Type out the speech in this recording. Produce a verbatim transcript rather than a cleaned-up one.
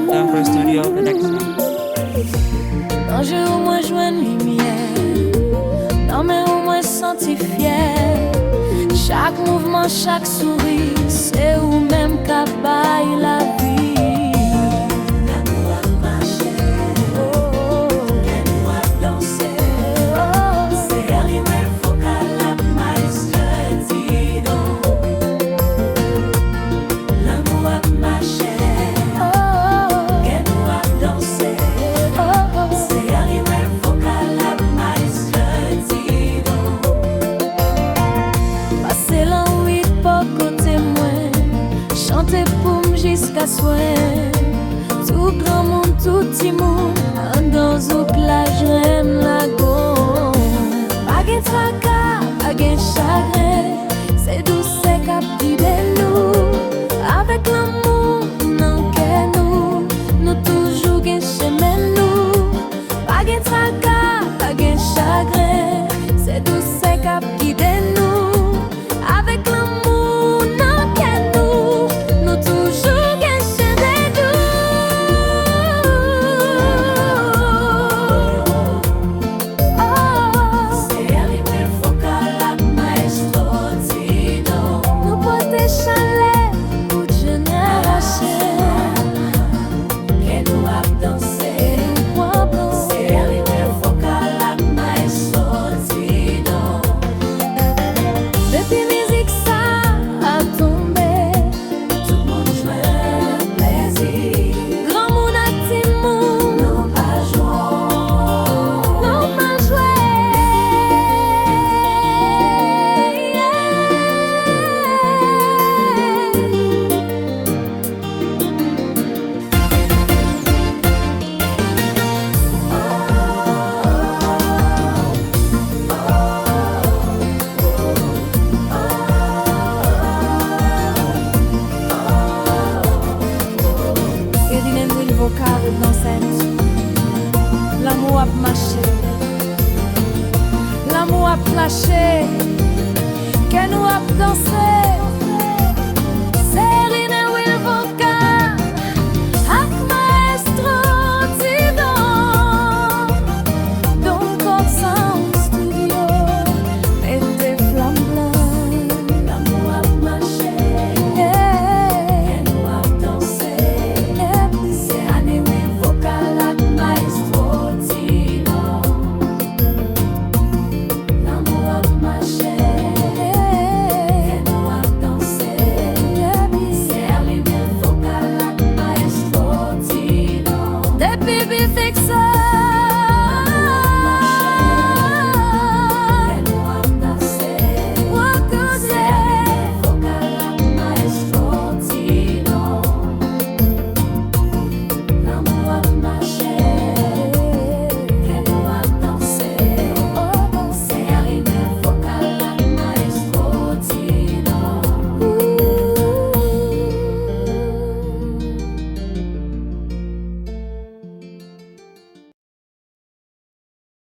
Time for a studio production. Nan je w mwen jwenn limyè, nan men w mwen santi fyè. Chak mouvman, chak souri, se ou menm k ap bay lavi. Lanmou ap mache, kè nou ap danse. Se L I M L Fokal ak Maestro Didon. Lanmou ap mache, kè nou ap danse. Se L I M L Fokal ak Maestro Didon. Pase lan wi bò kote mwen, chante pou m jiska swè. Tout granmoun, tout timoun, anndan zouk la jwenn lagon. Pa gen traka, pa gen chagren, se dousè k ap gide nou. Avèk lanmou nan kè nou, nou toujou gen chemen nou. Pa gen traka, pa gen chagren, se dousè k ap gide nou. Avèk lanmou nan kè nou, nou toujou gen chemen nou. Oh. Se L I M L Fokal ak Maestro Didon. Nou pote chalè pou jenerasyon. Kè nou ap danse. Se L I M L Fokal ak Maestro Didon. Depi mizik sa a tonbe, tout moun jwenn plezi. Granmoun ak timoun, nou pa jwe. Nou pa jwe. Yeah. Eddy Nenwil vokal nan sèn. Lanmou ap mache. Lanmou ap mache. Kè nou ap danse.